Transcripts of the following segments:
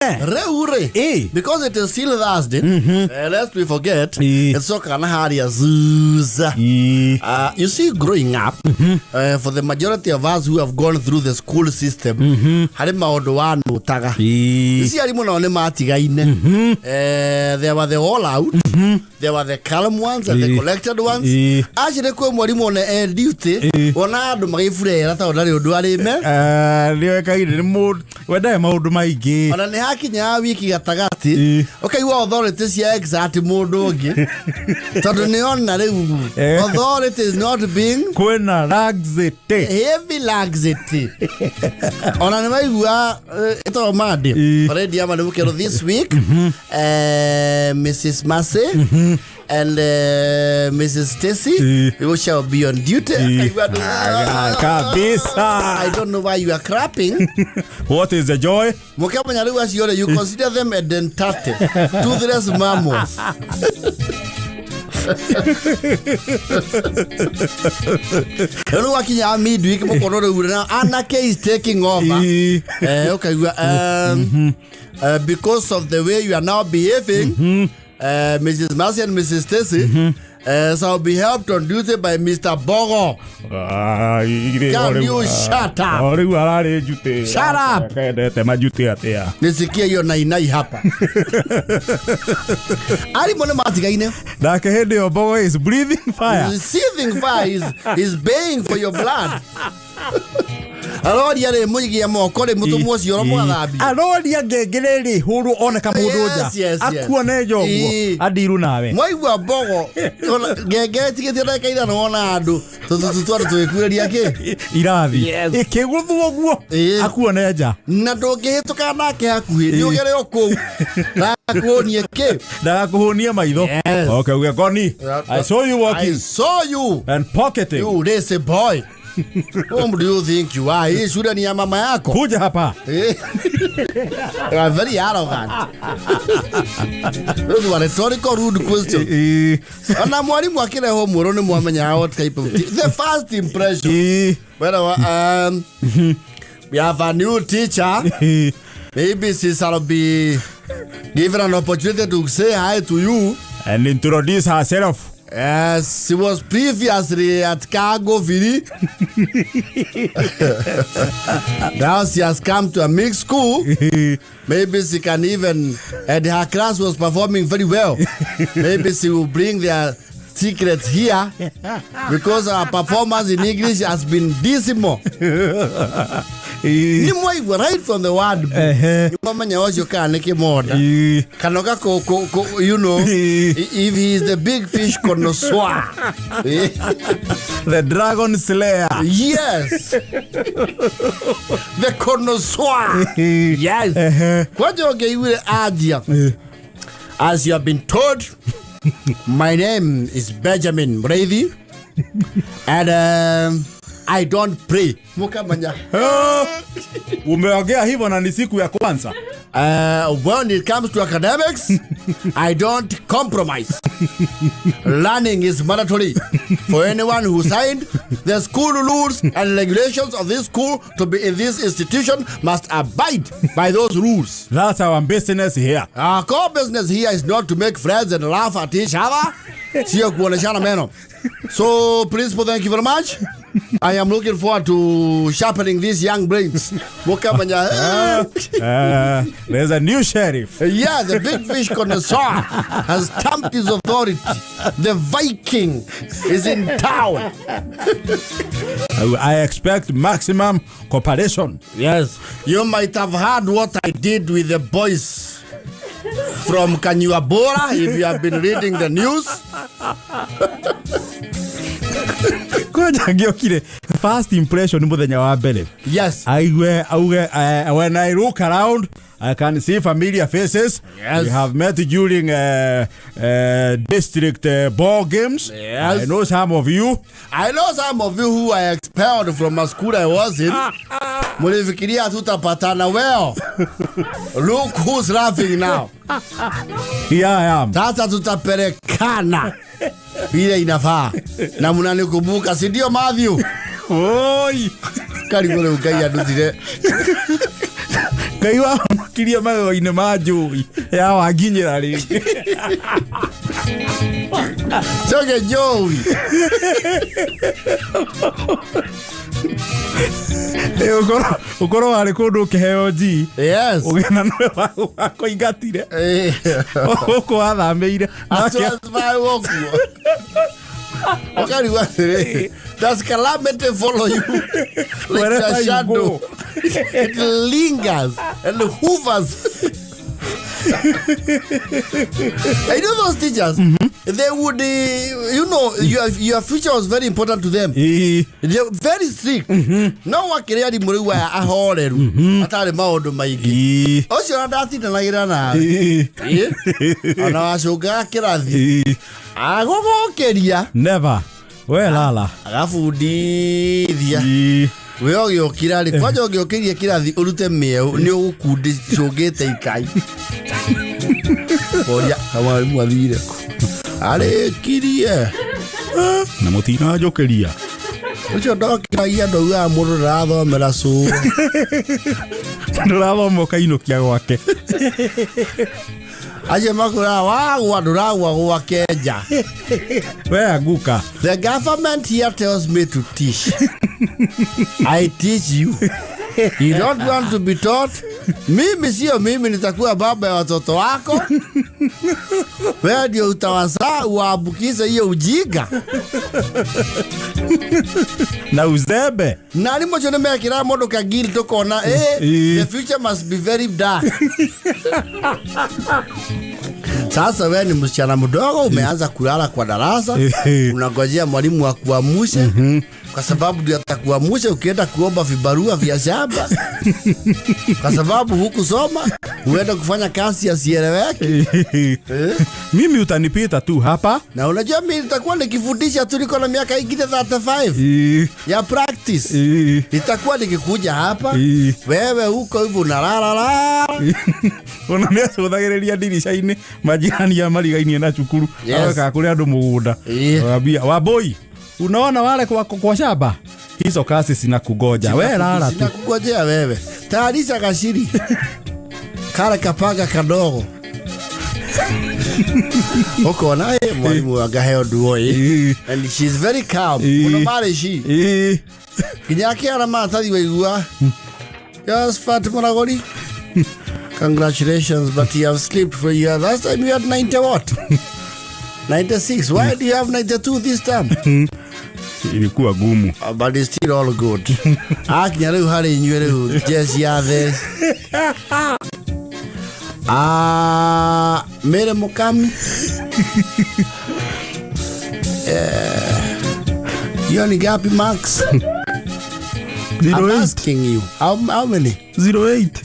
Rĩu rĩ, because it is still Thursday, lest we forget, ĩcokaga na harĩa zuza. You see, growing up, for the majority of us who have gone through the school system, harĩ maũndũ wanũtaga. Ici arimũ nao nĩ matigaine. There were the all out, there were the calm ones and the collected ones. Acio nĩ kwĩ mwarimũ one e duty, ona andũ magĩburera tondũ ndarĩ ũndũ arĩme. Nĩoĩkaine nĩ mũndũ wendaga maũndũ maingĩ. Ona nĩ hakinyaga wiki gatagatĩ, ũkaigua authority cia exact mũndũ ũngĩ tondũ nĩ ona rĩu authority is not being Kwĩna laxity. Heavy laxity. Ona nĩ maigua ĩtagwo Monday already ama nĩ mũkĩrwo this week, Mrs. Massey and Mrs. Stacy, we shall be on duty. Akaigua andũ, Kabisa. "I don't know why you are clapping." What is the joy? Mũkamenya rĩu acio rĩ, you consider them edentate toothless mammals. Rĩu gwakinya midweek, mũkorwo rĩu na anarchy is taking over. Ũkaigua because of the way you are now behaving, Mrs. Mercy and Mrs. Stacy shall be helped on duty by Mr. Bogo. Ah, Can you shut up? O rĩu ararĩ njutĩ. Shut up! Kendete majutĩ atĩa? Nisikie hiyo nainai hapa. Arimũ nĩ matigaine. Nake hĩndĩ ĩyo Mbogo is breathing fire. Seething fire is baying for your blood. Aroria rĩ, mũigie moko rĩ, mũtũmwo cioro mũgathambia. Aroria ngengere rĩ hũrwo one kamũndũ nja. Akuone njoguo. Andiru nawe. Mwaigua Mbogo ona ngengere tigĩtie ndagĩka 5, wona andũ tũtũ twĩkuĩria kĩ Irathi ĩkĩgũthwo guo. Akuone nja. Na ndũngĩhĩtũka nake hakuhĩ, nĩ ũgere o kũu ndakuonie kĩ. Ndagakũhũnie maitho. Okay, uge koni I saw you I walking saw you and pocketing. You lazy boy. Whom do you think you are? Hii shule ni ya mama yako? Kuja hapa. You are very arrogant. Those were rhetorical rude questions. Ona mwalimu akĩrehwo mwerũ nĩ mwamenyaga what type of the first impression. Well, we have a new teacher. Maybe she shall be given an opportunity to say hi to you. And introduce herself. Yes, she was previously at Cargo Vili. Now she has come to a mixed school. Maybe she can even, and her class was performing very well. Maybe she will bring their secrets here because our performance in English has been dismal. Nĩ mwaigua right from the word go. Nĩ mwamenya ũcio kana nĩ kĩmonda. Kana ũka kũ if he is the big fish connoisseur. The dragon slayer. Yes, the connoisseur, yes. Kwanja ũngĩiguire anjia, "As you have been told, my name is Benjamin Mreithi and I don't pray," mukamenya. Oh, umeongea hivyo na ni siku ya kwanza. "When it comes to academics, I don't compromise. Learning is mandatory for anyone who signed the school rules and regulations of this school to be in this institution must abide by those rules." That's our business here. "Our core business here is not to make friends and laugh at each other." Sio kuoneshana meno. "So, principal, thank you very much. I am looking forward to sharpening these young brains." Mukamanya. There's a new sheriff. Yeah, the big fish connoisseur has stamped his authority. The Viking is in town. I expect maximum cooperation. Yes. "You might have heard what I did with the boys from Kanyuabora if you have been reading the news." Kwanja ngĩokire first impression mũthenya wa mbere. Aigue auge, "When I look around, I can see familiar faces. We have met during district ball games. I know some of you." "I know some of you who I expelled from a school I was in. Mulifikiria tutapatana. Well, look who's laughing now." "Here I am." "Sasa tutapelekana vile inafaa na mnanikumbuka, si ndio, Matthew?" Oi. Karibu rĩu Ngai andutire. Ngai wa Wamũikirie magego-inĩ ma njũi ya wanginyĩra rĩngĩ. Coke njũi. Ũkorwo warĩ kũndũ ũkĩheo G. Yes. Ũgĩona nĩwe wakũingatire. Gũkũ wathamĩire. Atwathirwo kuo. Ũkarigwo atĩrĩrĩ, does calamity follow you like Wherever a you shadow? go. It lingers and hovers. I know those teachers. They would, your future was very important to them. They were very strict. No wakĩrĩ arimũ rĩu aya ahoreru atarĩ maũndũ maingĩ. Ũcio ona ndatindanagĩra nawe. Ona wacũngaga kĩrathi. Agũgũkĩria. Never. We lala. Agabundithia. We ũgĩũkĩra rĩ, kwanja ũngĩũkĩria kĩrathi ũrute mĩeũ nĩ ũgũkundi cũngĩte ikai. Koria mwarimũ athire kũ? Arĩkirie. Na mũtinanjũkĩria. Ũcio ndokĩragia ndaugaga mũndũ ndarathomera cũũ. Ndũrathoma ũkainũkia gwake. Acio makwĩraga wagwa ndũragwa gwake nja. We anguka. The government here tells me to teach. I teach you. You don't want to be taught. Mimi sio mimi nitakuwa baba ya watoto wako. Wewe ndio utawazaa uwaambukize hiyo ujinga. Na uzembe. Na arimũ acio nĩ mekĩraga mũndũ kagiri tũkona the future must be very dark. Sasa wewe ni msichana mdogo umeanza kulala kwa darasa, unangojea mwalimu akuamshe kwa sababu ndio atakuamsha ukienda kuomba vibarua vya shamba kwa sababu hukusoma, uende kufanya kazi asieleweki. Mimi utanipita tu hapa. Na unajua mimi nitakuwa nikifundisha tu, niko na miaka ingine 35 ya practice. Nitakuwa nikikuja hapa, wewe huko hivyo unalala lala. Ona nĩ acũthagĩrĩria ndirica-inĩ majirani a marigainie na cukuru. Agakaga kũrĩ andũ mũgũnda. Akambia, Wambui, unaona wale kwa shamba hizo kazi zinakugoja. We lala tu. Zinakungojea wewe. Tayarisha kashiri. Kale kapaga kadogo. Ukona mwalimu angaheo nduo. And she's very calm. Muno marĩ she. Nginya akĩara maratathi waigua. Yes, Fatima Ragori. Congratulations, but you have slept for your last time you had 90 what? 96. Why do you have 92 this time? Ilikuwa gumu. But it's still all good. Akinya rĩu harĩ inyuĩ rĩu jeshi ya thĩ. Mary Mukami. Hiyo ni gapi Max? I'm 08. asking you. How many? 08.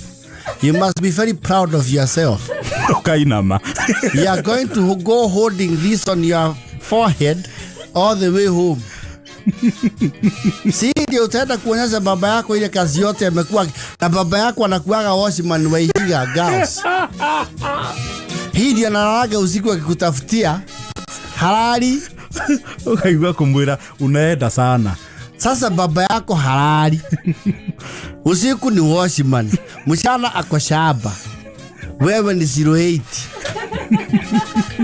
You must be very proud of yourself. Ukainama. You are going to go holding this on your forehead all the way home. Si ndio utaenda kuonyesha baba yako ile kazi yote amekuwa, na baba yako anakuaga watchman wa Ihiga Girls. Hii ndio analalaga usiku akikutafutia halali. Ukaigua kumwira unaenda sana. Sasa baba yako halali. Usiku ni watchman, mchana ako shamba. Wewe ni 08.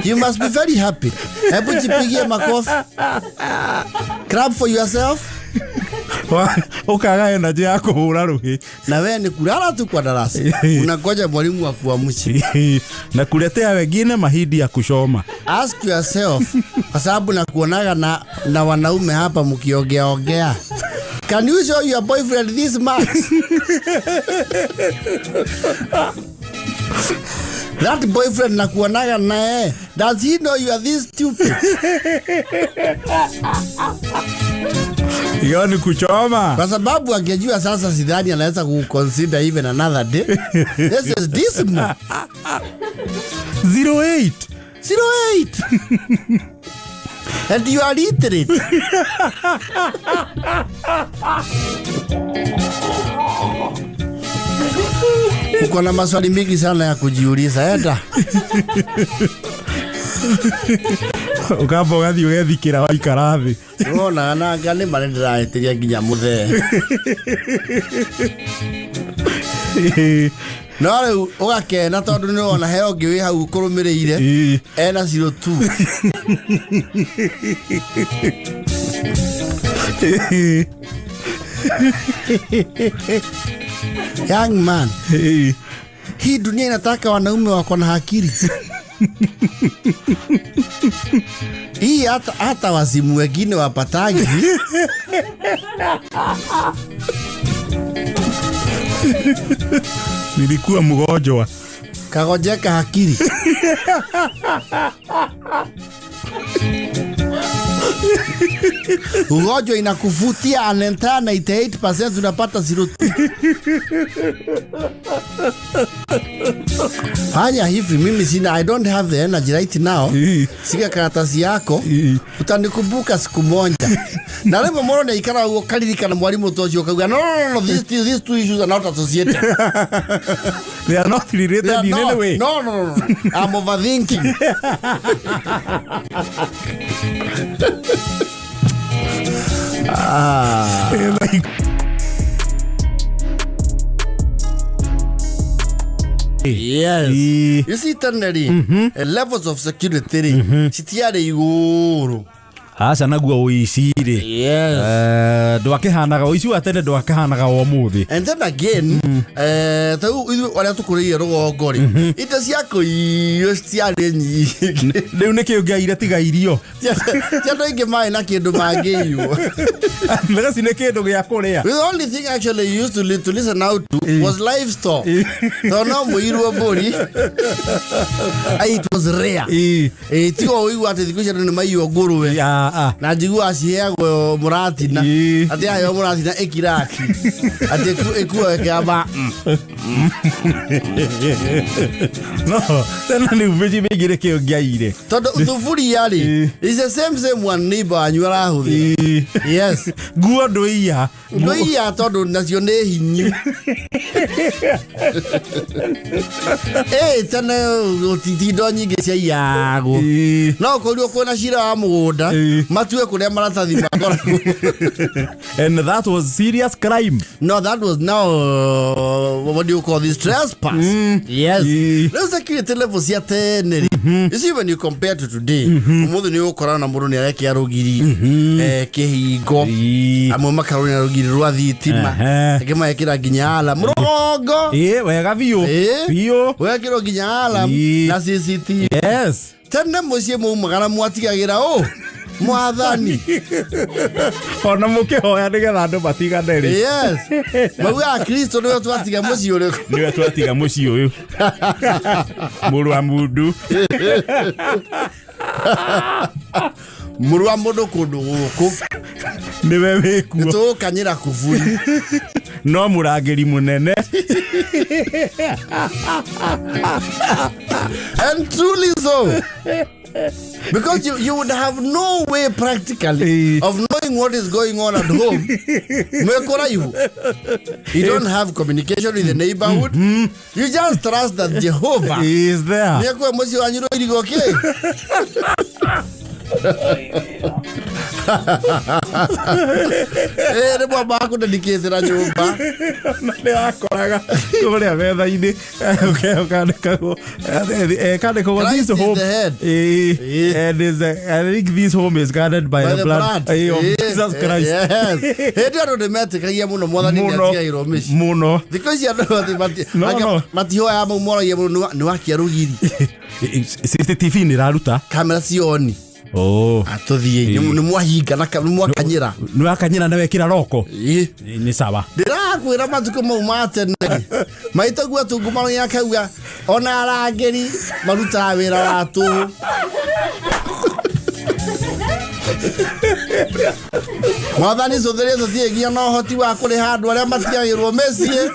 You must be very happy. Hebu jipigie makofi. Clap for yourself. Ukaga energy ya kuhura ruhi. Na wewe ni kulala tu kwa darasa. Unangoja mwalimu akuamshe. Na kuletea wengine mahindi ya kushoma. Ask yourself, kwa sababu nakuonaga na wanaume hapa mkiongea ongea. Can you show your boyfriend this much? That boyfriend nakuonaga naye, does he know you are this stupid? Hiyo ni kuchoma. Kwa sababu angejua sasa sidhani anaweza kuconsider even another day. This is dismal. 08. 08. And you are literate. Uko na maswali mingi sana ya kujiuliza. Enda. Ukamba ũgathiĩ ũgethikĩra waikara thĩ. Ũrona nanga nĩ marĩa ndĩrahĩtĩria nginya mũthee. No rĩu ũgakena tondũ nĩ wona he ũngĩ wĩ hau ũkũrũmĩrĩire ena 02. Young man, hii dunia inataka wanaume wako na akili. Hii hata wazimu wengine wapatagi. Nilikuwa mgonjwa. Kagojeka akili. Ugonjwa inakuvutia an entire 98% unapata 0. Fanya hivi, mimi sina, I don't have the energy right now. Sika karatasi yako, utanikumbuka siku moja. Na rĩmwe mũndũ nĩ aikaraga ũguo ũkaririkana mwarimũ ta ũcio ũkauga, no, no, no, no, these two issues are not associated. They are not related They are in any not. way. No, no, no, no. I'm overthinking. Ah. Yes. You see, tene rĩ, levels of security rĩ, citiarĩ igũrũ. Aca naguo ũici rĩ. Yes. Ndwakĩhanaga ũici wa tene ndwakĩhanaga wa ũmũthĩ. And then again, ta rĩu ithuĩ arĩa tũkũrĩire rũgongo rĩ, indo cia kũiywo citiarĩ nyingĩ. Rĩu nĩkĩ ũngĩaire tiga irio? Ti andũ aingĩ marĩ na kĩndũ mangĩiywo. Legacy nĩ kĩndũ gĩa kũrĩa. The only thing actually you used to listen out to was livestock. Tondũ no mũirwo mbũri. Ai, it was rare. Tigo ũigua atĩ thikũ ici andũ nĩ maiywo ngũrwe. Na njiguaga ciheagwo mũratina. Atĩ aheo mũratina ĩkiraki. Atĩ ĩkuo ĩkĩamba. No, tena rĩu mĩciĩ mĩingĩ nĩkĩ ũngĩaire. Tondũ thuburia rĩ, is the same one neighbor wanyu arahũthĩra. Yes. Nguo ndũiya. Ndũiya tondũ nacio nĩ hinyu. Tene gũtiti indo nyingĩ ciaiyagwo. No ũkorirwo kwĩna cira wa mũgũnda, matue kũrĩa maratathi makoragwo. And that was serious crime. No, that was now, what do you call this, trespass? Yes. Rĩu security level cia tene rĩ, you see when you compare to today, ũmũthĩ nĩ ũgũkora na mũndũ nĩ arekĩra rũgiri, kĩhingo, amwe makarũrĩra rũgiri rwa thitima, angĩ magekĩra nginya alarm. Rũgongo! Wega biũ. Biũ. Wekĩrwo nginya alarm na CCTV. Yes. Tene mũciĩ maumagara mwatigagĩra ũ? Mwathani. Ona mũkĩhoya nĩgetha andũ matigane rĩ. Yes. Maugaga Kristo nĩwe twatiga mũciĩ ũrĩkũ? Nĩwe twatiga mũciĩ ũyũ. Mũrũ wa mũndũ. Mũrũ wa mũndũ kũndũ gũkũ. Nĩwe wĩkuo. Nĩtũgũkanyĩra kuburi. No mũrangĩri mũnene. And truly so. Because you would have no way practically of knowing what is going on at home. You don't have communication with the neighborhood. You just trust that Jehovah is there. Nĩekũhe mũciĩ wanyu rũirigo kĩ? Nĩ mwamba wa kũndedicatĩra nyũmba. Na nĩ wakoraga kũrĩa metha-inĩ, ũkandĩkagwo, kandĩkagwo, Christ this is home, the head. And is, I think this home is guarded by By the the blood, blood. of Jesus Christ. Yes. Hĩndĩ ĩyo andũ nĩ metĩkagia mũno mwathani nĩ Mũno. atigairwo mĩciĩ. Mũno. Thikũ ici andũ No, no. matihoyaga mau moragia mũno, nĩ wakia rũgiri. CCTV nĩ ĩraruta. Kamera cioni. Oh. Atũthiĩ. Nĩ mwahinga na nĩ mwakanyĩra. Nĩ wakanyĩra na wekĩra roko. Nĩ sawa. Ndĩrakwĩra matukũ mau ma tene. Maitagua tungumano akauga ona arangĩri marutaga wĩra wa tũhũ. Mwathani cũthĩrĩria tũtirĩ nginya na ũhoti wa kũrĩha andũ arĩa matigagĩrwo mĩciĩ.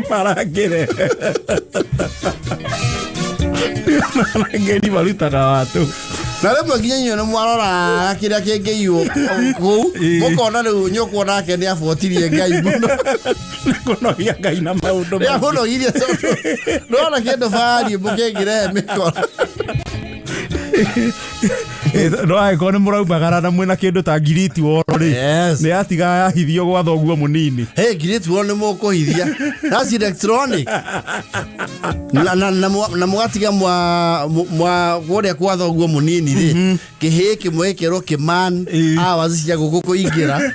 Marangĩre. Marangĩri marutaga wa tũhũ. Na rĩmwe nginya inyuĩ nĩ mwaroraga kĩrĩa kĩngĩiywo kũu, mũkona rĩu nyũkwa nake nĩ abotirie Ngai mũno. Nĩ kũnogia Ngai na maũndũ Nĩ maingĩ. amũnogirie tondũ ndũrona kĩndũ bariĩ mũkĩngĩrehe mĩkora. No angĩkorwo nĩ mũraumagara na mwĩna kĩndũ ta ngiriti woro rĩ, Yes. nĩ yatiga yahithio gwa thoguo mũnini. Hey, ngiriti woro nĩ mũkũhithia. That's electronic. Na mũgatiga mwa kũrĩa kwa thoguo mũnini rĩ, kĩhĩĩ kĩmwe gĩkerwo kĩman hours cia gũkũ kũingĩra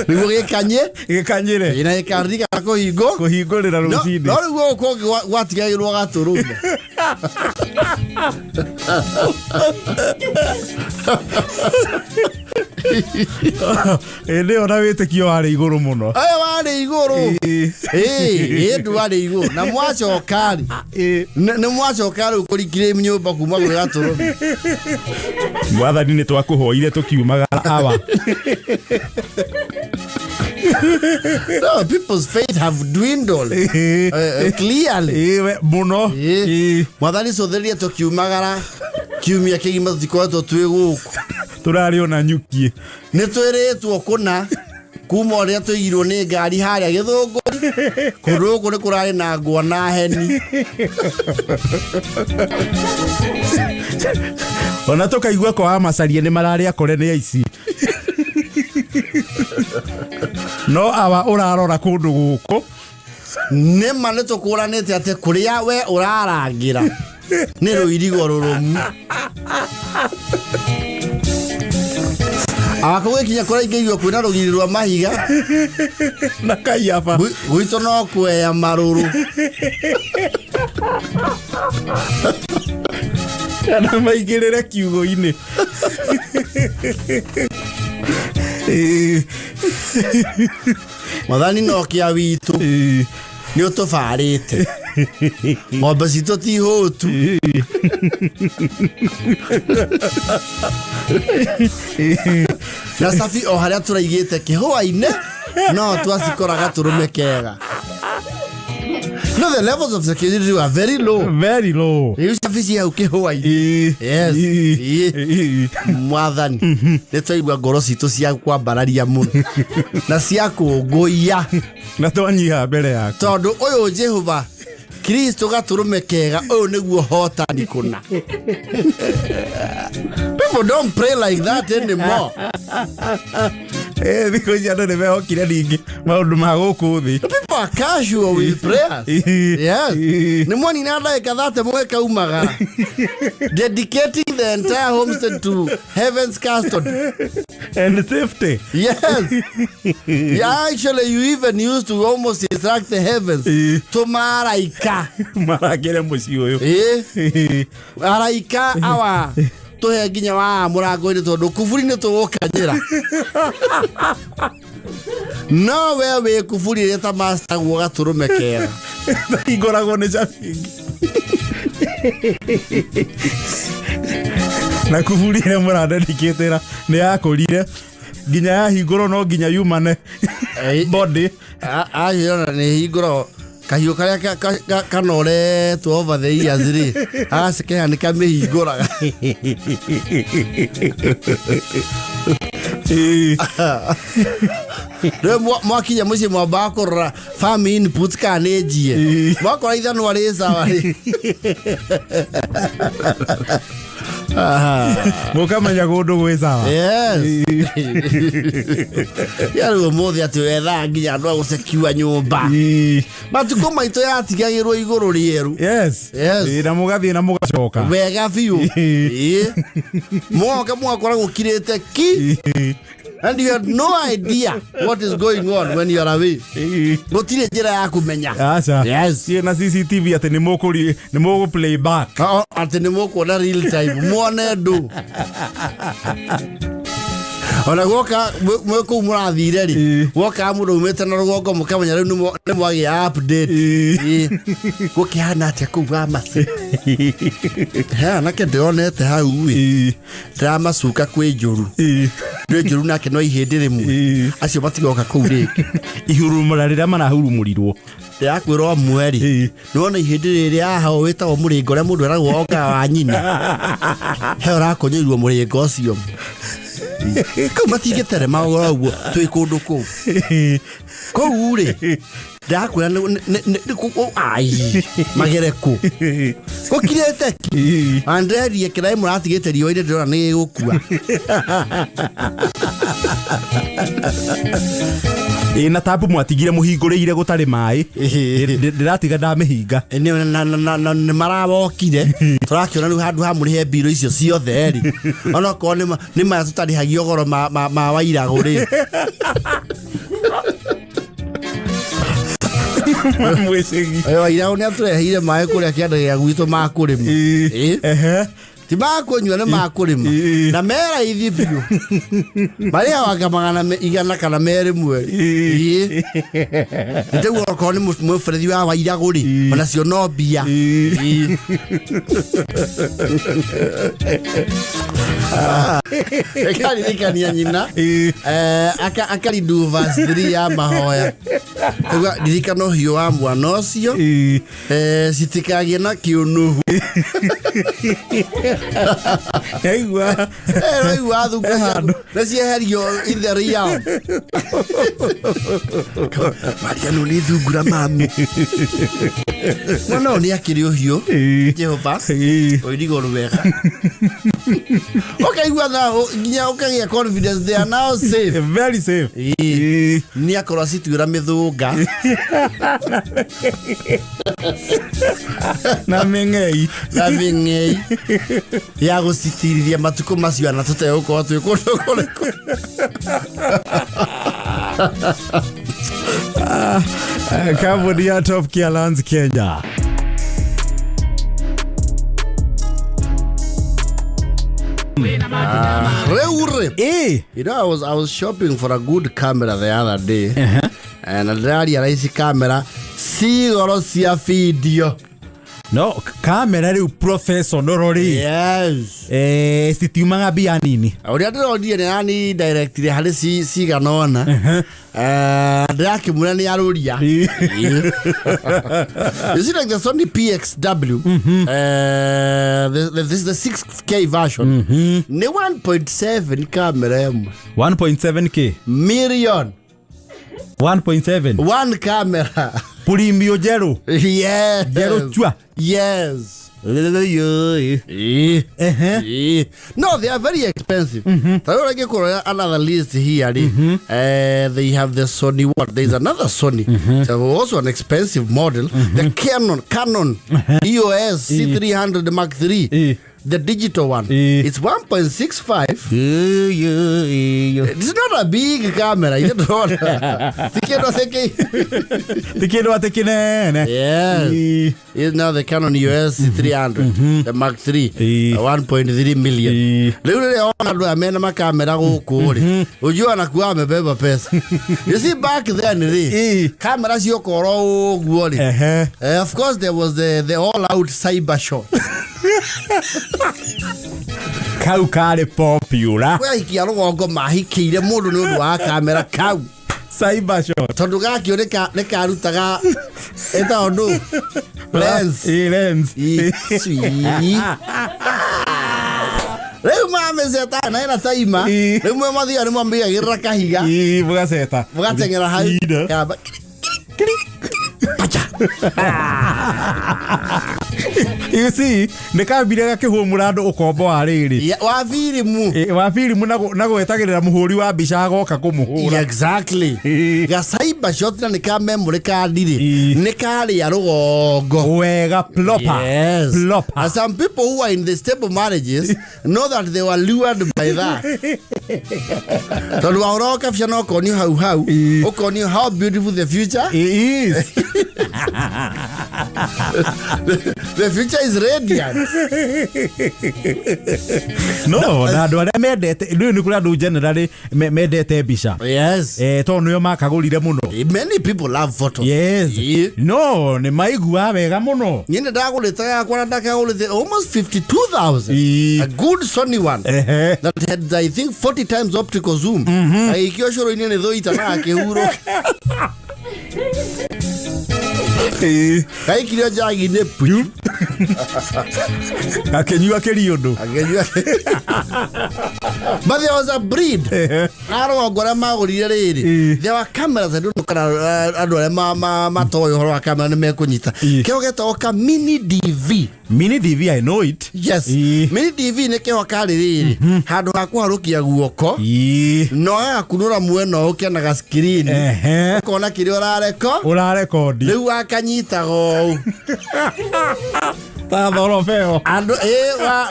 nĩguo gĩkanye gĩkanyĩre na gĩkaririkana kũhingũ kũhingũrĩra no rũcinĩ. No rĩu gũkũ kũngĩ gwatigagĩrwo gatũrũme. Ĩndĩ ĩyo na wĩtĩkio warĩ igũrũ mũno. Ĩyo warĩ igũrũ. Ĩĩ, ĩndũ warĩ igũrũ na mwacoka rĩ, nĩ mwacoka rĩu kũrikire nyũmba kuma gwĩ gatũrũme. Mwathani, nĩ twakũhoire tũkiumagara awa. No, people's faith have dwindled clearly. Ĩĩ, we, mũno. Ĩĩ. Mwathani, cũthĩrĩria tũkiumagara kiumia kĩgima tũtikoretwo twĩ gũkũ. Tũrarĩ ona nyuki. Nĩ twĩrĩtwo kũna kuma ũrĩa tũigirwo nĩ ngari harĩa Gĩthũngũri, kũndũ gũkũ nĩ kũrarĩ na ngwa na heni. Ona tũkaigua kwa macaria nĩ mararĩ akore nĩ aici, no awa ũrarora kũndũ gũkũ. Nĩma nĩ tũkũranĩte atĩ kũrĩa we ũrarangĩra nĩ rũirigo rũrũmu. Awakũ gĩkinya kũraingĩirio kwĩna rũgiri rwa mahiga na kaiaba. Gwitũ no kweya marũrũ. Kana maingĩrĩre kiugo-inĩ. Ĩĩ. Mwathani, no kĩa witũ nĩ ũtũbarĩte ng'ombe citũ ti hũtu. Na cabi o harĩa tũraigĩte kĩhũa-inĩ no twacikora gatũrũme kega. No, the levels of security were very low. Very low. Rĩu cabi ci hau kĩhũa-inĩ. Yes. Mwathani, nĩ twaigua ngoro citũ cia kwambararia mũno na cia kũngũiya. Na twanyiha mbere yaku. Tondũ ũyũ Jehova Kristo gatũrũme kega ũyũ nĩguo hotani kũna. People don't pray like that anymore. Thikũ ici andũ nĩ mehokire ningĩ maũndũ ma gũkũ thĩ. People are casual with prayers. Yes. Nĩ mwanina ndagĩka 30 mũgĩkaumagara, dedicating the entire homestead to heaven's custody and safety. Yes. Yeah, actually, you even used to almost instruct the heavens to maraika. Marangĩre mũciĩ ũyũ. Araika awa tũhe nginya wa mũrango-inĩ tondũ kuburi nĩ tũgũkanyĩra, no we wĩ kuburi ĩrĩa ta mastagwo gatũrũme kega. Hingũragwo nĩ cabingi na kuburi ĩrĩa mũrandedikĩtĩra nĩ yakũrire nginya yahingũrwo no nginya yumane body. Aciona nĩ hingũragwo kahiũ karĩa kanoretwo over the years rĩ, agacekeha nĩ kamĩhingũraga. Rĩu mwakinya mũciĩ mwambaga kũrora farm input kana nĩ njie. Mwakora ithanwa rĩ sawa rĩ. Mũkamenya kũndũ gwĩ sawa. Yes. Ya rĩu ũmũthĩ atĩ wethaga nginya andũ a gũcekiwa nyũmba. Matukũ maitũ yatigagĩrwo igũrũ rĩerũ. Yes. Na mũgathiĩ na mũgacoka. Wega biũ. Ĩĩ. Mwoka mwakora gũkirĩte ki and you had no idea what is going on when you are away. Gũtirĩ njĩra ya kũmenya. Aca. Yes. Ciĩ na CCTV atĩ nĩ mũkũri nĩ mũgũ play back. Atĩ nĩ mũkuona real time muone ndũ ona guoka mwĩ kũu mũrathire rĩ, guoka mũndũ umĩte na rũgongo mũkamenya rĩu nĩ mwagĩa update. Gũkĩhana atĩa kũu wa maci he anake ndĩronete hau ĩ, ndĩramacuka kwĩ njũru, kwĩ njũru nake no ihĩndĩ rĩmwe. Acio matigoka kũu rĩngĩ. Ihurumũra rĩrĩa marahurumũrirwo. Ndĩrakwĩra mweri nĩwona ihĩndĩ rĩrĩa haha wĩtagwo mũrĩngo ũrĩa mũndũ eragwo okaga wa nyina he ũrakũnyĩirwo mũrĩngo ũcio kau matingĩterema ũguo twĩ kũndũ kũu kũu rĩ. Ndakwĩra ai magere kũ gũkirĩte ki andrerie kĩraĩ mũratigĩte riũa-inĩ ndĩrona nĩ gĩgũkua. Ĩ na tabu mwatigire mũhingũrĩire gũtarĩ maĩ. Ndĩratiga ndamĩhinga. Nĩ marawokire tũrakĩona rĩu handũ ha mũrĩhe mbirũ icio ciothe rĩ, onokorwo nĩ maya tũtarĩhagio goro ma wairagũ rĩ. Mwĩcĩgi. Wairagũ nĩ atũreheire maĩ kũrĩa kĩanda gĩa gwitũ ma kũrĩma. Ehe. Ti ma kũnyua, nĩ ma kũrĩma. Na me raithi biũ, marĩhaga magana igana kana merĩ mweri. Nĩtĩguo okorwo nĩ mũberethi wa wairagũ rĩ, onacio no mbia. Ĩkaririkania nyina. Akaridu verse 3 ya mahoya. Auga, ririkana ũhiũ wa mwana ũcio, citikagie na kĩũnũhu. Aigua. Raigua thungu nĩ cieherio in the real Mariano nĩ thungura mami mwana ũyũ nĩ akĩrĩ ũhiũ. Jehova ũirigo rwega ũkaigua na nginya ũkagĩa confidence they are now safe. Very safe. Nĩ akorwo acituĩra mĩthũnga. Na mĩng'ei. Na mĩng'ei ya gũcitirithia matukũ macio ana tũtegũkorwo twĩ kũndũ kũrĩkũ. Kambuni ya Top Care Lands Kenya. Rĩu rĩ, Ĩ. I was shopping for a good camera the other day and ndĩrarealize camera ci goro cia video. No kamera rĩu professional rĩ, citiumaga mbia nini. Ũrĩa ndĩronire nĩ yani directire harĩ cigana ũna. Ndĩrakĩmwĩra nĩ arũria. You see, like the Sony PXW, this is the 6K version, nĩ 1.7 kamera ĩmwe. 1.7K. Million. 1.7. One camera. Purimio njerũ. Yes. Njerũ chua. Yes. Ehe. No, they are very expensive. Ta rĩu rĩngĩ kũrora another list here rĩ, they have the Sony what? There is another Sony. So also an expensive model. The Canon EOS C300 Mark III. The digital one. It's 1.65. It's not a big camera. You don't Tikendo theki. Ti kĩndũ atĩ kĩnene. Yes. Is now the Canon EOS C300, the Mark III, 1.3 million. Rĩu rĩrĩa ona andũ aya mena makamera gũkũ rĩ, ũjua anakuwa amebeba pesa. You see, back then rĩ, kamera ciokorwo ũguo rĩ, of course there was the all out cyber shot. Kau karĩ popular. Kwĩ ahikia rũgongo mahikĩire mũndũ nĩ ũndũ wa kamera kau. Cyber shot. Tondũ gakĩo nĩ karutaga ĩtagwo ndũ lens. Lens. Sweet. Rĩu mamĩcetaga na ĩna taima. Rĩu mwe mathiaga nĩ mwambĩagĩrĩra kahiga. Mũgaceta. Mũgateng'era hau. Ĩ, Kamba pacha. You see, nĩ kambire gakĩhũmũra andũ ũkombo wa rĩrĩ. Wa firimu. Wa firimu na gwetagĩrĩra mũhũri wa mbica agoka kũmũhũra. Exactly. Ga cyber shot na nĩ ka memory card rĩ, nĩ karĩa rũgongo. Wega proper. Yes. Proper. And some people who are in the stable marriages know that they were lured by that. Tondũ wahũra kabica no ũkonio hau hau, ũkonio how beautiful the future. It is. The future is radiant. No, na andũ arĩa mendete rĩu nĩ kũrĩ andũ generally mendete mbica. Tondũ nĩo makagũrire mũno. Many people love photos. No nĩ maiguaga wega mũno. Niĩ nĩ ndagũrĩte gakwa na ndakagũrĩte almost 52,000. A good Sony one. That had, I think, 40 times optical zoom. Agĩikio cũrũ-inĩ nĩ thũita na gakĩhurũka. Gaikirio njagi-inĩ puchu. Gakĩnyua kĩriũndũ. Akĩnyua. But there was a breed na rũgongo arĩa magũrire rĩrĩ, there were cameras. I don't know kana andũ arĩa matoĩ ũhoro wa camera nĩ mekũnyita. Kĩo getagwo ka mini DV. Mini DV, I know it. Yes. Mini DV nĩ kĩo karĩ rĩrĩ handũ ha kũharũkia guoko, no gagakunũra mwena ũũ kena screen, ũkona kĩrĩa ũrareko. Ũrarekondi. Rĩu akanyitaga ũũ. Ta thorobeo. Andũ ĩ wa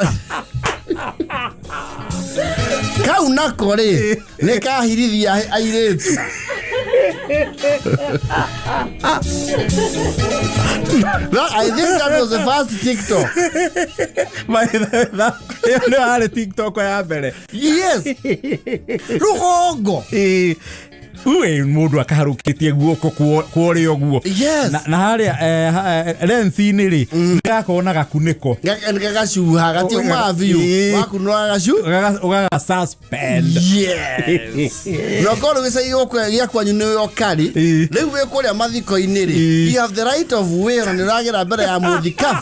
kau nako rĩ nĩ kahirithia airĩtu. No, I think that was the first TikTok. Ĩyo nĩyo yarĩ TikTok ya mbere. Yes. Rũgongo. Uwe mũndũ akaharũkĩtie guoko kworĩa ũguo. Na harĩa lensi-inĩ rĩ, nĩgakorwo na gakunĩko. Gagacuha gatiumaga biũ. Wakunũra gacu. Ũgaga suspend. Yes. Na korwo gĩcagi gũkũ gĩa kwanyu nĩ ũkari, rĩu wĩ kũrĩa mathiko-inĩ rĩ, you have the right of way na nĩ ũragĩra mbere ya mũthikabu.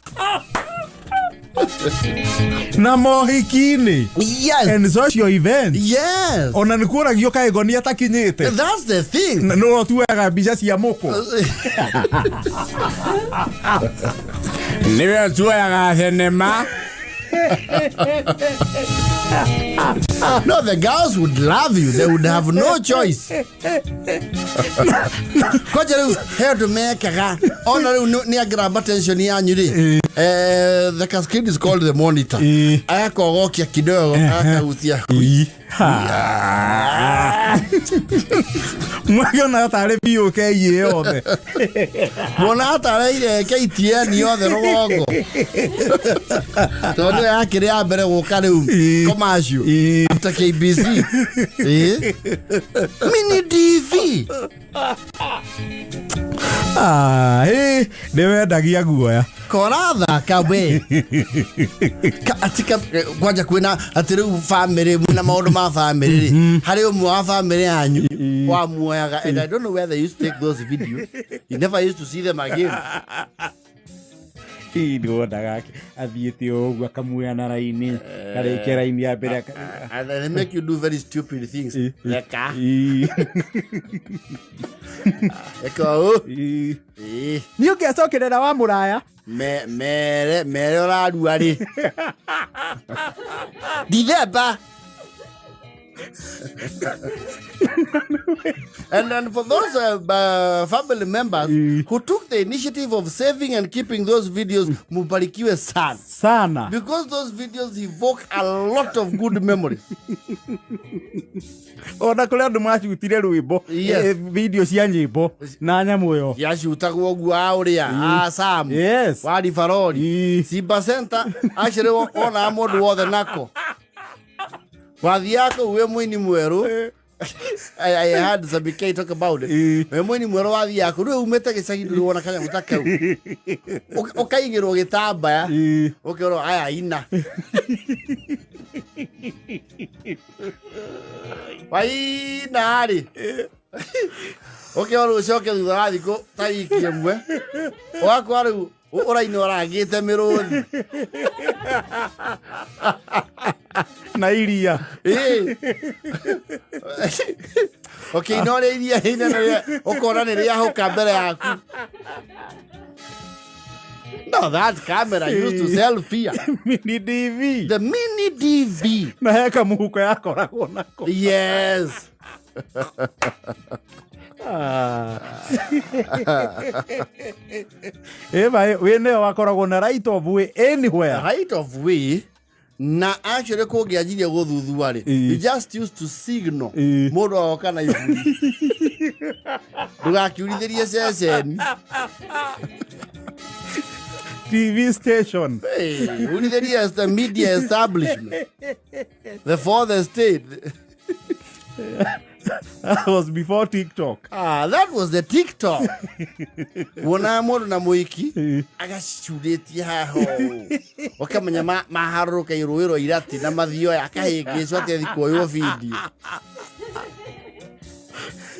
Na mohiki-inĩ and social events. Ona nĩ kuoragio kaĩ ngoni atakinyĩte. That's the thing. Nĩ ũtuaga mbica cia mũkũ. Nĩwe tuoyaga thenema. No, the girls would love you. They would have no choice. Kwanja rĩu he ũndũ mekaga ona rĩu nĩ angrab attention yanyu rĩ, the screen is called the monitor. Agakogokia kidogo, akahutia. Mwakiona tarĩ BOK yothe. Mwana atareire KTN yothe rũgongo tondũ yakĩrĩ ya mbere gũka rĩu commercial after KBC. Mini DV. Ah, ĩ, nĩ wendagia guoya. Korathaka we. Atika kwanja kwĩna atĩ rĩu family mwĩna maũndũ ma family rĩ, harĩ ũmwe wa family yanyu wamuoyaga, and I don't know where they used to take those videos. You never used to see them again. Ĩ, nĩwonaga athiĩte o ũguo akamuoya na raini karĩkia raini ya mbere And they make you do very stupid things. Reka. Eka ũũ. Nĩ ũngĩacokerera wa mũraya. Me mere mere ũrarua rĩ, Dithemba. And then for those family members who took the initiative of saving and keeping those videos, mubarikiwe sana. Sana. Because those videos evoke a lot of good memories. Ona kũrĩ andũ macutire rwĩmbo. Video cia nyĩmbo na nyamũ ĩyo. Yacutagwo ũguo a ũrĩa a Sam wa Rivaroli. Simba Center actually wonaga mũndũ wothe nako wathiaga kũu wĩ mũini mwerũ. I had Zabike talk about it. Wĩ mũini mwerũ wathiaga kũu rĩu umĩte gĩcagi ndũrĩ wona kanyamũ ta kau. Ũkaigĩrwo gĩtambaya, ũkerwo aya ina waina rĩ, ũkerwo rĩu ũcoke thutha wa thikũ ta wiki ĩmwe, ũgakora rĩu ũraina ũrangĩte mĩrũthi. Na iria. Ũkĩina ũrĩa iria inene ũkona nĩ rĩahũka mbere yaku. No, that camera used to sell fear. Mini DV. The mini DV. Na he kamũhuko yakoragwo nako. Yes. Ah. Ĩma wĩ nĩyo wakoragwo na right of way anywhere. Right of way na actually kũngĩanjirie gũthuthua rĩ, you just used to signal. Mũndũ agoka na iburi, ndũgakiurithĩrie ceceni. TV station. Hey, urithĩrie as the media establishment, the fourth estate. That was before TikTok. Ah, that was the TikTok. Wonaga mũndũ na mũiki agacurĩtie haha ũũ, ũkamenya maharũrũka rũĩ rwa irati na mathioya akahĩngĩcwo atĩ athi kuoywo video.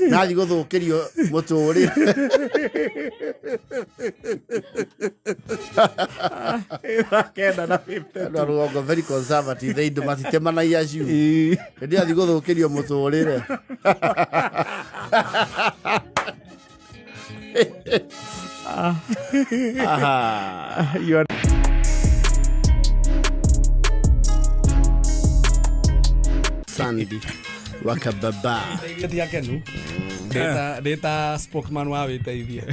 Nathi gũthũkĩrio mũtũrĩre. 9:52. Andũ a rũgongo very conservative, indo matitemanagia ciugo. Hĩndĩ ĩyo athi gũthũkĩrio mũtũrĩre. Aha. You are Sandy wakababa. Ti akenu ndä spokesman wa wä teithie.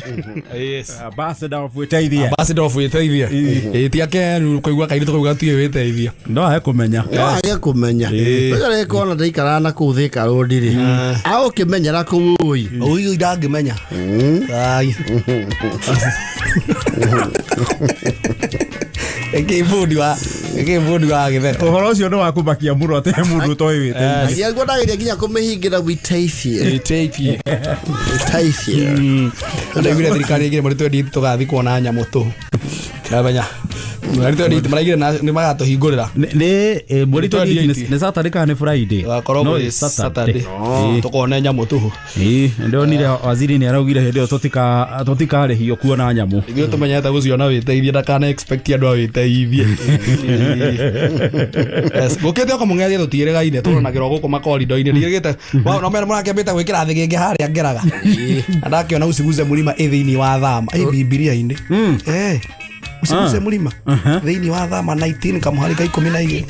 Yes. Ambassador of wĩteithie. Ambassador of wä teithie. Ä ti akenu kåigua kairä tå kåigua tuä wä teithie. No ahe kũmenya. No age kũmenya. Ũcio rĩkona ndaikaraga na kũu Thika Road rĩ, agũkĩmenyera kũu ũi. Ũigu ndangä menya. Ä wa gä thero. Ũhoro ũcio nĩ wa kũmakia mũno atĩ he mũndũ ũtoĩ wĩteithie. Nginya ndageria nginya kũmĩhingĩra wĩteithie. Wä teithie. Wĩteithie. Ndaiguire thirikari ĩgire mweri 28 tũgathiĩ kuona nyamũ tũ amenya mweri 28 maraigire nĩ magatũhingũrĩra. Nĩ mweri 28? 28. Nĩ Saturday kana nĩ Friday? Gakorwo No, gwĩ nĩ Saturday tũkone nyamũ tũhũ. Ĩĩ, ndonire waziri nĩ araugire hĩndĩ ĩyo tũtikarĩhio kuona nyamũ. Ithuĩ tũmenyete gũciona wĩteithie, ndakana expect andũ a wĩteithie. Yes, gũkĩte oko mũng'ethia tũtiĩrĩgaine tũronagĩrwo gũkũ makorido-inĩ ndigĩte no mena mũrakĩambĩte gwĩkĩra thĩgĩngĩ harĩa ngeraga na ndakĩona uciguze mũrima ĩ thĩinĩ wa thama ĩ Bibilia-inĩ. Eh, uciguze mũrima thĩinĩ wa thama 19 kamũhari ka 12.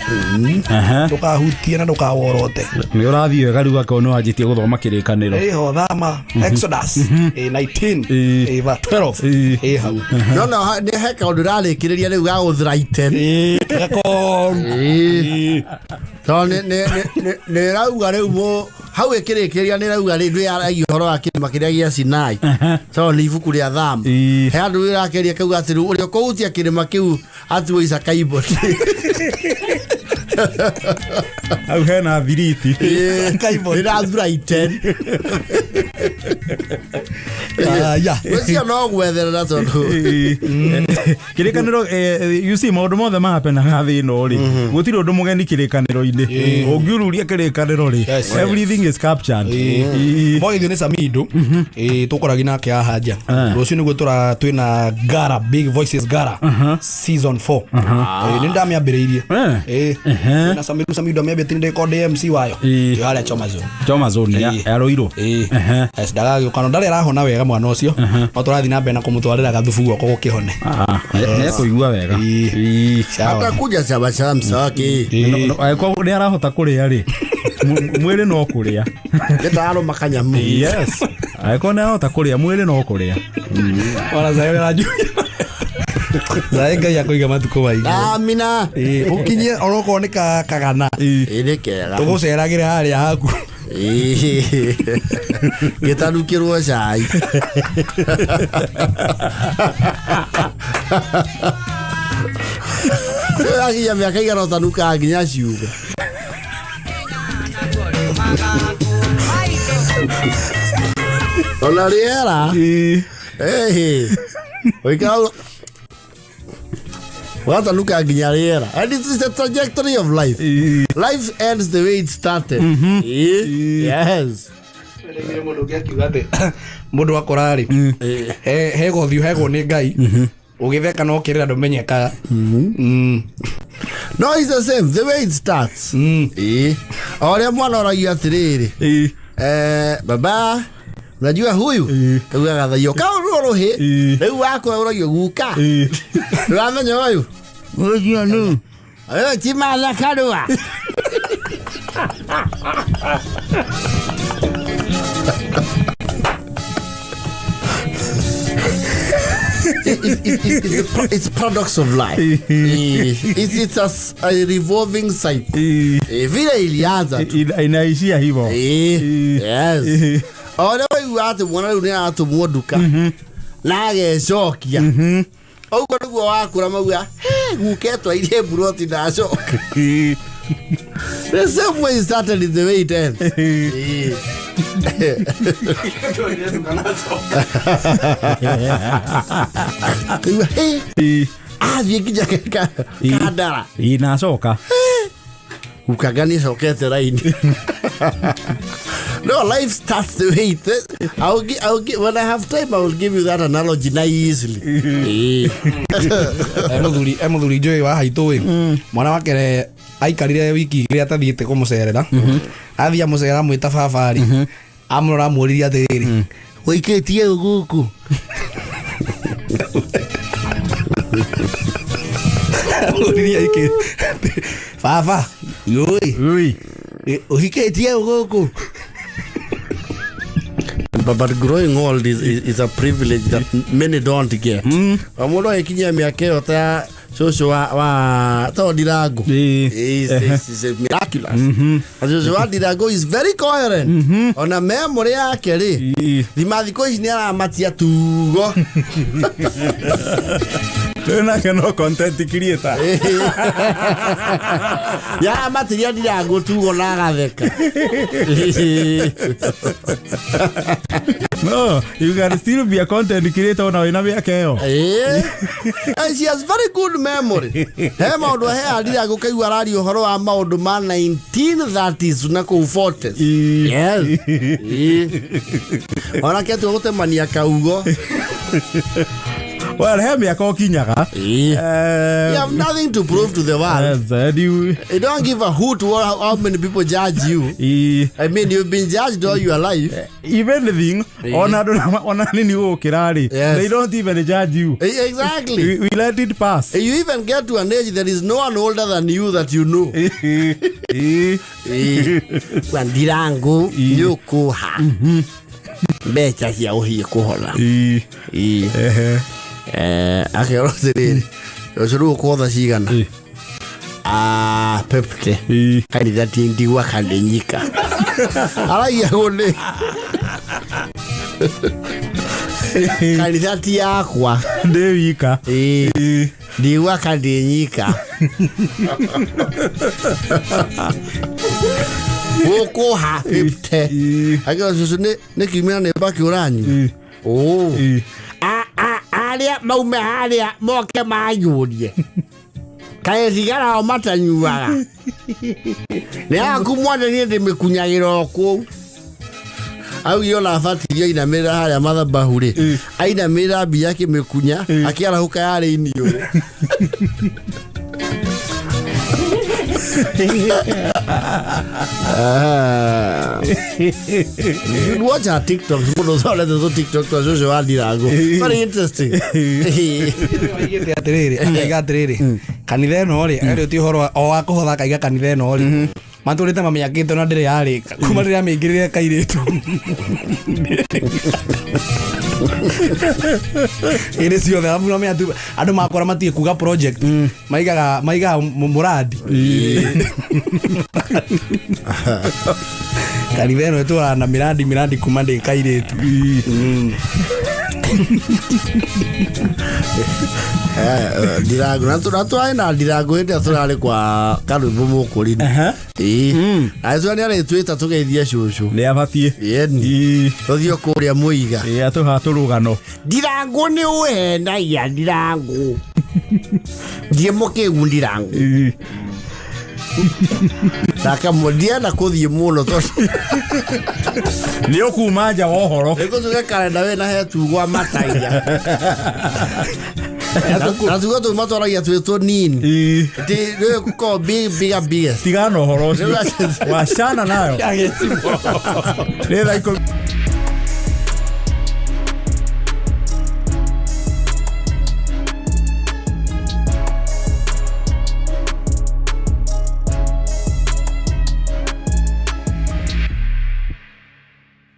Ndũkahutie na ndũkaworote. Nĩ ũrathiĩ wega rĩu akorwo nĩ wanjĩtie gũthoma kĩrĩkanĩro. Ĩho thama Exodus 19 ĩ 12 ĩ hau. No nĩ he kaũndũ rarĩkĩrĩria rĩu ga gũthrighten. Ĩ gakoru. Tondũ nĩ ĩrauga rĩu hau ĩkĩrĩkĩrĩria nĩ ĩrauga rĩu yaragia ũhoro wa kĩrĩma kĩrĩa gĩa Sinai, tondũ nĩ ibuku rĩa Thama. He handũ ĩrakeria kauga atĩ rĩu ũrĩa ũkũhutia kĩrĩma kĩu atuo Isakaimbo. Hau hena thiriti. Isakaimbo. Ĩrathrighten. Aya. Ũcio no gwetherera tondũ Kĩrĩkanĩro, you see, maũndũ mothe mahapenaga thĩ ĩno rĩ, gũtirĩ ũndũ mũgeni kĩrĩkanĩro-inĩ. Ũngiururia kĩrĩkanĩro rĩ, everything is captured. Mwagithio nĩ Samido tũkoragi nake haha nja rũciũ nĩguo tũra twĩna Gara Big Voices Gara season 4. Nĩ ndamĩambĩrĩirie. Na Samido Samido amĩambĩtie ndĩko ndĩ MC wayo. Harĩa Choma Zone. Choma Zone ya Ruiru. Yes, ndagagĩũka no ndarĩ arahona wega mwana ũcio, no tũrathiĩ na mbere na kũmũtwarĩra gathubu guoko gũkĩhone. Nĩekũigua wega. Sawa. Atakuja chama msaki. Angĩkorwo nĩ arahota kũrĩa rĩ, mwĩrĩ no kũrĩa. Nĩndararũma kanyamu. Yes, angĩkorwo nĩ arahota kũrĩa, mwĩrĩ no kũrĩa. Ona Zayũ nĩaranjũria. Zayũ Ngai akũiga matukũ maingĩ. Amina. Ũkinyie onokorwo nĩ kagana. Ĩ nĩ kega. Tũgũceragĩre harĩa haku. Gĩtanukĩrwo cai. Ũrakinya mĩaka igana ũtanukaga nginya ciugo. Ona rĩera. Ũikara watanuka nginya rĩera, and it is the trajectory of life. Life ends the way it started. Yes. Mũndũ ũngĩ akiuga atĩ mũndũ akora rĩ he gothiũ hegwo nĩ Ngai ũgĩtheka no kĩrĩra ndũmenyekaga. No, it's the same the way it starts. O ũrĩa mwana oragia atĩrĩrĩ, baba, unajua huyu kaugaga thaio kau ruo rũhĩ rĩu wakũra ũragio guka ndũramenya ũyũ ũcio nũ ũyũ ti Martha Karua. It's products of life. It's a revolving cycle. Vile ilianza tu. Inaishia hivyo. Yes. O ũrĩa waigua atĩ mwana rĩu nĩ aratũmwo nduka na agecokia ũguo nĩguo wakũra mauga guka etwairie mburoti ndacoka. The same way it started is the way it ends. Kaigua, athiĩ nginya Kandara. Na acoka. Guka nĩ acokete raini. No, life starts the way it is. When I have time, I will give you that analogy nicely. E muthuri njũĩ wa haitũ ĩ, mwana wake aikarire wiki 2 atathiĩte kũmũcerera. Athiĩ amũcerera, amwĩta baba rĩ, amũrora, amũririe atĩrĩrĩ, "Ũikĩtie gũkũ?" Amũririe aikĩ baba yũĩ, Ui. "Ũhikĩtie gũkũ?" But growing old is a privilege that many don't get. Mũndũ agĩkinyia mĩaka ĩyo ta cũcũ wa to Ndirango is miraculous. Na cũcũ wa Ndirango is very coherent. Ona memory yake rĩ, thima thikũ ici nĩ aramatia tugo. Rĩu nake no content creator. Yaramatiria Ndirango tugo na agatheka. No, you can still be a content creator ona wĩna mĩaka ĩyo. And she has very good memory. He maũndũ he Ndirango kaigua araria ũhoro wa maũndũ ma 1930s na kũu 40s. Yes. Onake atua gũtemania kaugo. Well, he mĩaka ũkinyaga. You have nothing to prove to the world. Yes, and you, You don't give a hoot how many people judge you. I mean, you've been judged all your life. If anything, ona andũ ona nini gũkĩra rĩ, they don't even judge you. Exactly. We let it pass. You even get to an age there is no one older than you that you know. Kwa Ndirango nĩ ũkũha mbeca cia ũhiĩ kũhona. Ehe. Akerwo atĩrĩrĩ, ũcio rĩu ũkũhotha cigana? Ah, pepte. Kanitha ti ndigwa kandinyika araiagwo nĩ kanitha ti yakwa. Ndĩ wika. Ndigwa kandinyika gũkũha 50. Akĩra cũcũ nĩ kiumia nĩ mbakĩ ũranyua. Oh. Arĩa maume harĩa moke manjũrie kaĩ thigara o matanyuaga nĩ yaku mwana, niĩ ndĩmĩkunyagĩra o kũu. Augire ona abatithio ainamĩrĩra harĩa mathabahu rĩ, ainamĩrĩra mbia akĩmĩkunya, akĩarahũka yarĩ iniũrũ. Ah. You should watch her TikTok. Mũndũ ũthondete tũ TikTok twa cũcũ wa Ndirango. Very interesting. Aigĩte atĩrĩrĩ, akaiga atĩrĩrĩ, kanitha ĩno rĩ, arĩ ti ũhoro o wa kũhotha, akaiga kanitha ĩno rĩ, matũrĩte mamĩakĩte na ndĩrĩ yarĩka kuma rĩrĩa mĩingĩrĩre kairĩtu ĩrĩ ciothe arabu na mĩatu andũ makora matige kuga project, maigaga mũrandi kanitha ĩno ĩtũraga na mĩrandi kuma ndĩ kairĩtu. Ndirango na twarĩ na Ndirango hĩndĩ ĩrĩa tũrarĩ kwa karwĩmbo mũkũrini. Ĩĩ, agĩtua nĩ arĩtwĩta tũgeithie cũcũ. Nĩ abatiĩ. Ĩni. Tũthiĩ kũrĩa mũiga. Atũha tũrũgano. Ndirango nĩ ũhenagia Ndirango, ndiĩ mũkĩgu Ndirango. Ndakamwe ndienda kũthiĩ mũno tondũ Nĩ ũkuma nja wa ũhoro. Nĩngũtuge karenda wĩna he tugwa mataia na tugo tũu matwaragia twĩ tũnini. Ti rĩu gũkorwo big, bigger, biggest. Tigana na ũhoro ũcio, wacana nayo. Nĩ thaa 10.